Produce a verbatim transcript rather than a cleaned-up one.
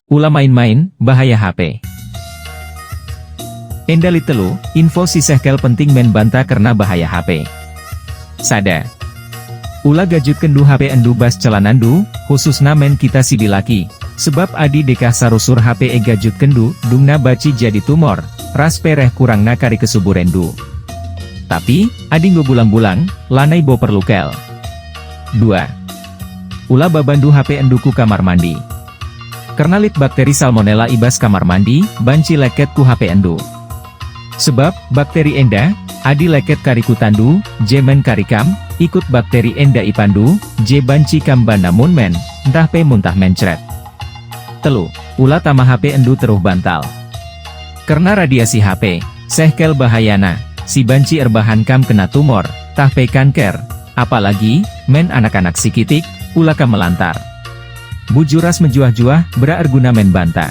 Ula main-main, bahaya H P. Enda lit telu info si sehkel penting man banta kerna bahaya H P. Sada. Ula gajutkenndu H P enndu bas celanandu, khususna man kita si dilaki. Sebab adi dekah sarusur H P e gajutkenndu, dungna banci jadi tumor, ras pe reh kurangna kari kesuburenndu. Tapi, adi enggo bulang-bulang, lanai bo perlu kal. Dua. Ula babanndu H P enndu ku kamar mandi. Kerna lit bakteri salmonella i bas kamar mandi, banci leket ku H P enndu. Sebab, bakteri enda, adi leket kari ku tandu, je man kari kam, ikut bakteri enda ipandu, je banci kam banna mun man, ntah pe muntah mencret. Telu. Ula tama H P enndu teruh bantal. Kerna radiasi H P, sehkel bahayana, si banci erbahan kam kena tumor, tah pe kanker, apalagi, man anak-anak si kitik, ula kam melantar. Bujur ras mejuah-juah, bera erguna man banta.